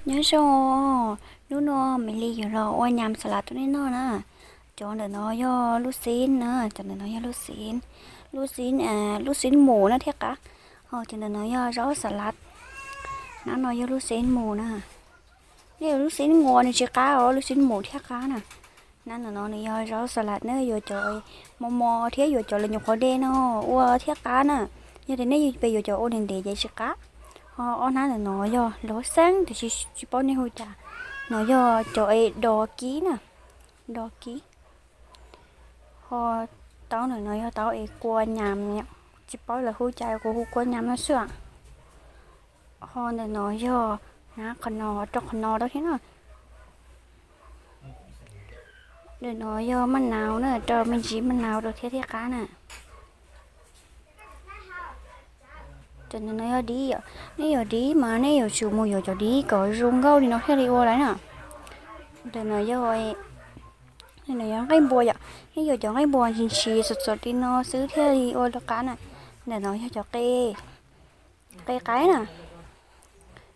Nyob zoo, hnub no Maiv Lis yuav los ua nyam xas las rau nej noj na. Cov ntawm no yog lub xib na, cov ntawm no yog lub xib, lub xib, lub xib mus na thiab qab. Ho cov ntawm no yog zaub xas las. Hnab no yog lub xib mus na. Nej yuav lub xib nquas nws tsis qab os, lub xib mus thiab qab na. Hnab ntawm no nws yog zaub xas las na, yuav cov mos mos thiab yuav cov lawv nyuam qhuav de no ua thiab qab na. Yog tias nej pes yuav cov ua ntev ntev ces tsis qab. Ho ob hnab ntawm no yog lov xeeb tiam sis tsis paub nej hu cas. No yog cov es dos kib na, dos kib. Ho tau ntawm no yog tau es kua nyam, tsis paub lawv hu cas, kuv hu kua nyam no xwb. Ho ntawm no yog hnab qhov no, rau qhov no rau thiab na. Ntawm no yog maj nau na, rau me ntsis maj nau rau thiab thiab qab na. Cov ntawm no yog dib yom, nej yuav dib mas nej yuav tsum mus yuav cov dib kom zoo nkauj li no thiaj li ua lawm na. Ntawm no yog, ntawm no yog nqaij npua yom, nej yuav cov nqaij npua ntshis ntshis txom txom li no xwb thiaj li ua rau qab na. Ntawm no yog cov qe, qe qaib na.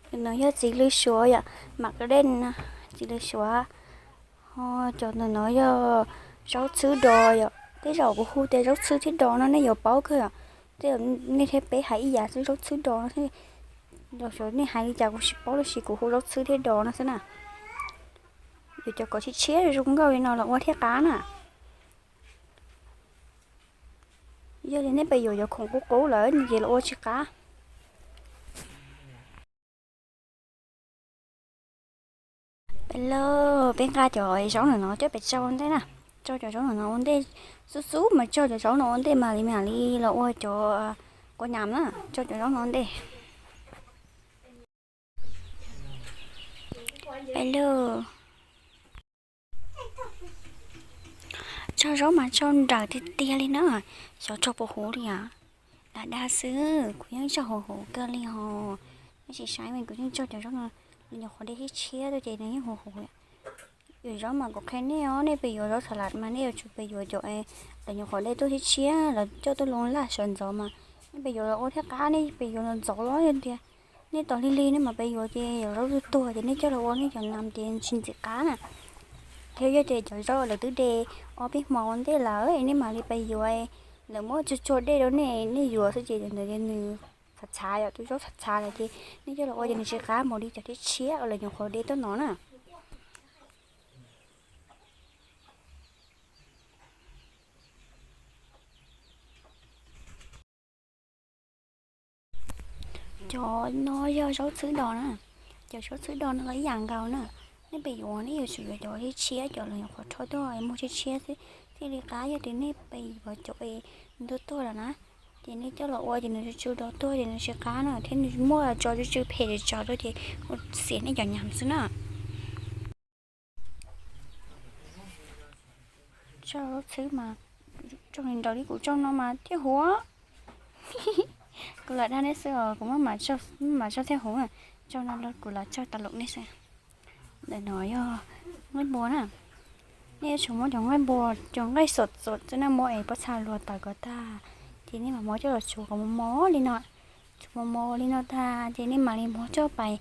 Ntawm no yog txiv lws suav yom, mam qe dej na, txiv lws suav. Ho cov ntawm no yog zaub txhwb dos yom, tej zaum kuv hu tias zaub txhwb thiab dos no nej yuav paub kawg yom. Tej zaum nej thiab peb hais ib yam xwb, zaub txhwb dos no xwb. Los nej hais li cas kuv tsis paub, tab sis kuv hu zaub txhwb thiab dos no xwb na. Yuav cov kom tshiab tshiab zoo nkauj li no los ua thiab qab na. Yog li nej pes yuav cov khoom qub qub lawm ces los ua tsis qab. Peb lawm, peb nqa cov zaub ntawm no coj pem tsau ua ntej na. Tsau cov zaub ntawm no ua ntej, xub xub mas tsau cov zaub no ua ntej mam li mam li los ua cov kua nyam na. Tsau cov zaub no ua ntej. Peb lawm. Tsau zaub mas tsau nrawm tiag tiag li na. Xyov tsau puas huv li os. Dag dag xwb, kuv yeej tsau huv huv kawg li hos. Nej sim saib mas kuv yeej tsau cov zaub no, nws nyuam qhuav de tshiab tshiab tuaj ces nws yeej huv huv. Yuav zaub mas kuv qhia nej os, nej pes yuav zaub xas las mas nej yuav tsum pes yuav cov lawv nyuam qhuav de tuaj tshiab tshiab, lawv coj tuaj loo laj sawv ntxov mas nej pes yuav los ua thiab qab, nej pes yuav los ntxov los yog tias nej tos lig lig nej mam pes yuav ces zaub tuag tuag ces nej coj los ua nej cov nam ces tsis ntxim qab na. Thiab yog tias cov zaub lawv twb de ob peb hmo ua ntej lawm nej mam li pes yuav, lawv muab tsuag tsuag dej rau nej, nej yuav xwb ces ntawd nws txhav txhav yom, tus zaub txhav txhav lawm ces nej coj los ua ces nws tsis qab mus li cov tshiab tshiab uas lawv nyuam qhuav de tuaj no na. Cov no yog zaub txhwb dos na. Cov zaub txhwb dos no los ib yam nkaus na. Nej pes yuav nej yuav tsum yuav cov tshiab tshiab, cov lawv nyuam qhuav rho tuaj muag tshiab tshiab xwb thiaj li qab. Yog tias nej pes yuav cov es nws tuag tuag lawm na, ces nej coj los ua ces nws tsw tsw dos tuag ces nws tsis qab na, thiab nws muaj tso tsw tsw phem tsawv tsawv rau ces ua xiam nej cov nyam xwb na. Tsau zaub txhwb mas tsau nraud li kuv tsau no mas thiaj huv. Kuv lam dag nej xwb os, kuv maj mam tsau thiaj huv. Tsau no kuv lam tsau tas lum nej xwb. Ntawm no yog nqaij npua na. Nej yuav tsum muab cov nqaij npua, cov nqaij xom txom xwb na, muab es pob txha luag tawm kom tag, ces nej mam muab coj los tsuav kom mos mos li no. Tsuav mos mos li no tag ces nej mam li muab coj pais,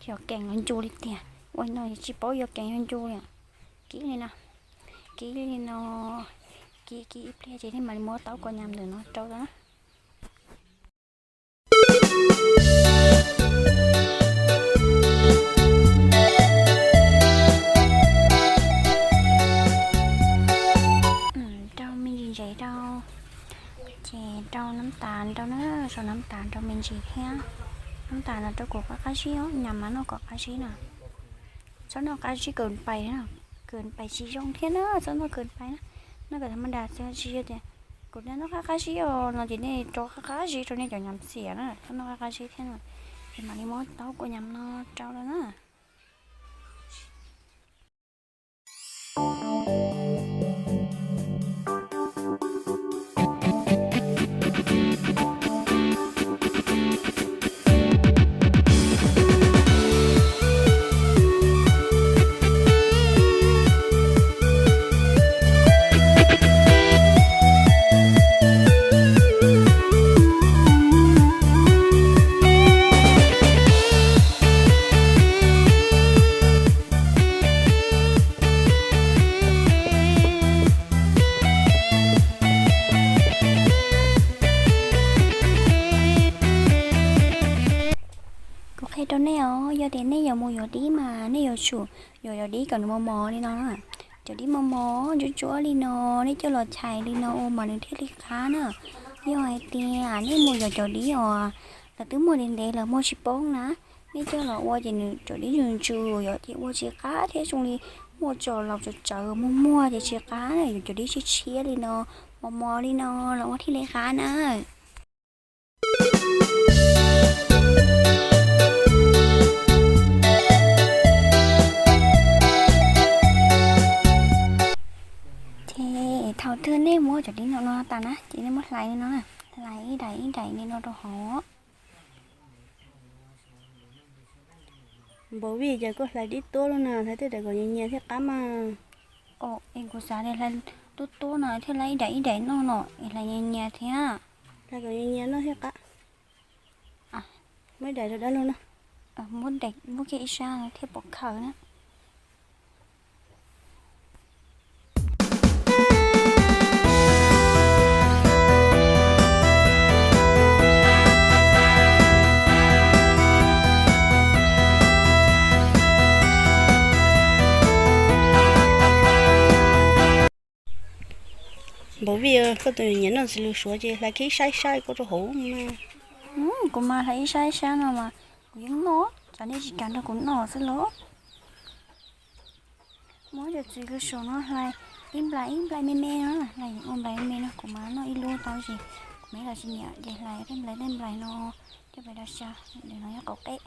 yog keem los ncu li tiag. Ua no tsis paub yog keem yog ncu li. Kib li no, kib li no, kib kib ib pliag ces nej mam li muab taub kua nyam ntawm no rau na. Rau me ntsis ntsev rau, ces rau nab tas rau na, rau nab tas rau me ntsis thiab. Nab tas no rau kuv qab qab zib os, nyam mas noj kom qab zib na. Txhob noj qab zib kawg pais, kawg pais tsis zoo thiab na, txhob noj kawg pais na. Noj kawg tham ma das tsis yog tias kuv noj qab qab zib os no ces nej rau qab qab zib rau nej cov nyam xiam na, txhob noj qab qab zib thiab na. Ces mam li muab taub kua nyam no rau lawm na. Qhia rau nej os, yog tias nej yuav mus yuav dib mas nej yuav tsum yuav cov dib kom nws mos mos li no na. Cov dib mos mos ntsuab ntsuab li no, nej coj los chais li no ua mas nws thiaj li qab na. Yog hais tias nej mus yuav cov dib os lawv twb muag ntev ntev lawv muag tsis poob na, nej coj los ua ces nws cov dib ntsws ntsws yom, ces ua tsis qab thiab zoo li muaj tsos laus tsawv tsawv muag muag ces tsis qab na. Yuav cov dib tshiab tshiab li no, mos mos li no los ua thiaj li qab na. Ces thaum twg nej muab cov dib no no tas na ces nej muab hlais li no na, hlais ib daim ib daim li no rau hauv. Npaum vij, cas koj hlais dib tuab lub na, hlais tej daim kom nyias nyias thiaj qab mas. Es kuv xav tias hlais tuab tuab no thiaj hlais ib daim ib daim noj no es hlais nyias nyias thiab. Hlais kom nyias nyias noj thiaj qab. Muab ib daim rau dab laug noj. Muab kiag ib sab thiaj pom khaws na. Npaum vij, koj tus nyiam noj txiv lws suav ces hlais kiag ib sab ib sab koj rau hauv na. Kuv mas hlais ib sab ib sab no mas kuv yeej noj, tsam nej tsis kam nrog kuv noj xwb los. Muab cov txiv lws suav no hlais ib nplais ib nplais me me no, hlais ua nplais me me no kuv mas noj ib lub tau sis kuv me los tsis nyiam ces hlais tej nplais tej nplais no coj pais rau xyaw. Ntawm no yog qauv qej.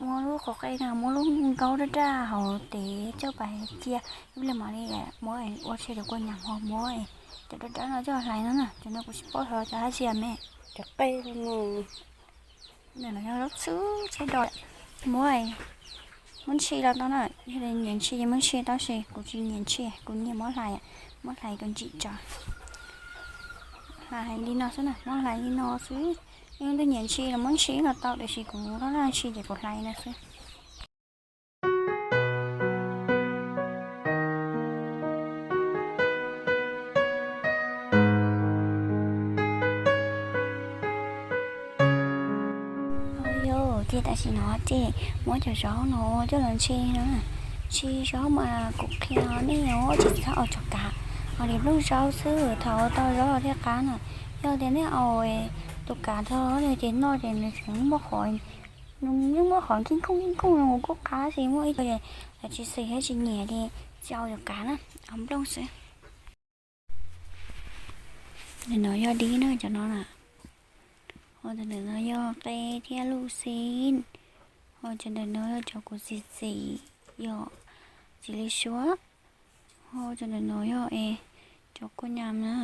Muab lub qauv qej no muab lub nkaub raj raj hauv tes coj pais cia ib pliag mam li muab ua tshe cov kua nyam ho muab cov dawb dawb no coj hlais no na. Cov no kuv tsis paub xyov cov dab tsi me. Cov qej no. Ntawm no yog zaub txhwb tsheb do. Muab, muab ntshis los tau na, yog nyiam ntshis ces muab ntshis tau sis kuv tsis nyiam ntshis, kuv nyiam muab hlais, muab hlais kom ntsim tso. Hlais li no xwb na, muab hlais li no xwb. Yog leej twg nyiam ntshis los muab ntshis los tau tiam sis kuv laj laj ntshis ces kuv hlais li no xwb. Yog ces tam sim no ces muab cov zaub no coj los ntshis no, ntshis zaub mas kuv qhia nej os, tsis txhob ua cov kav, ua li nplooj zaub xwb, thaum ua tau zaub los thiaj qab na. Yog tias nej ua tus kav tag ces noj ces nws tseem muaj qhov, nws yeej muaj qhov nkij nkooj nkij nkooj no kuj qab sis muaj ib co ces lawv tsis xis thiab tsis nyiam ces tsis ua cov kav na, ua nplooj xwb. Ntawm no yog dib na cov no na. Ho ntawm no yog qe thiab luj xib. Ho cov ntawm no yog cov kuv txiv txiv yom, txiv lws suav. Ho cov ntawm no yog es cov kua nyam na.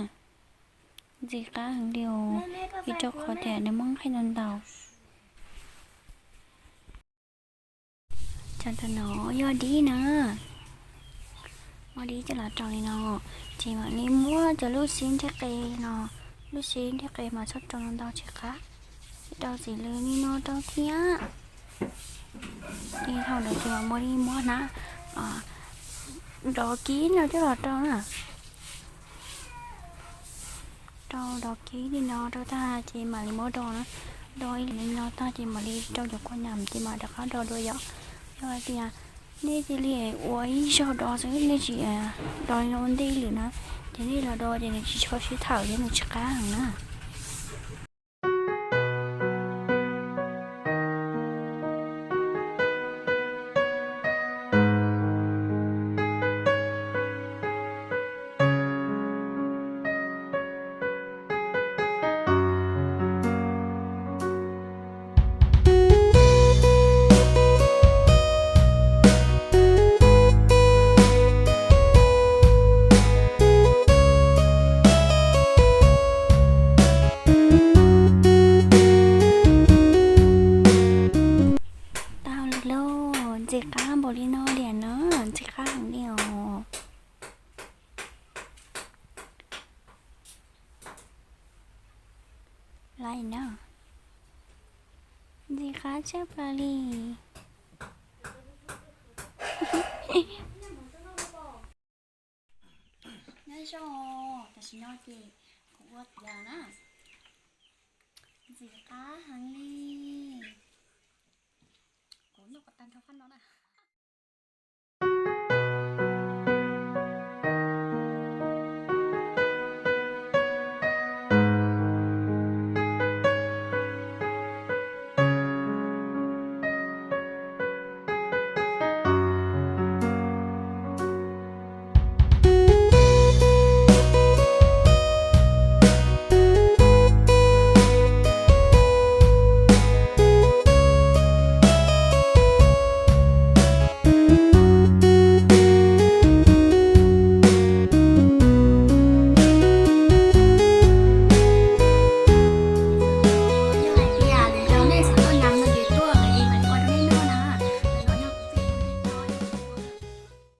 Ntxim qab heev li os, vim rau qhov tias nws muaj nqaij ntau ntau. Cov ntawm no yog dib na. Muab dib coj los rau li no, ces mam li muab cov luj xib thiab qe no, luj xib thiab qe mas txhob rau ntau ntau tsis qab, rau txiv lws li no rau thiab. Ces thaum ntawd ces mam muab li muab hnab dov kib no coj los rau na. Rau dov kib li no rau tag ces mam li muab do na, do ib li no tag ces mam li rau cov kua nyam ces mam rov qab do dua yom. Yog hais tias nej cia li ua ib zaug do xwb, nej tsis do li no ua ntej lwm na, ces nej los do ces nws tsis tshua sib thawm thiab nws tsis qab heev na. Tau lawm lauj, ntxim qab npaum li no li na, ntxim qab heev li os. Laiv na, ntxim qab tshaj plaws li. Nyob zoo, tam sim no ces kuv ua tiav na, ntxim qab heev li.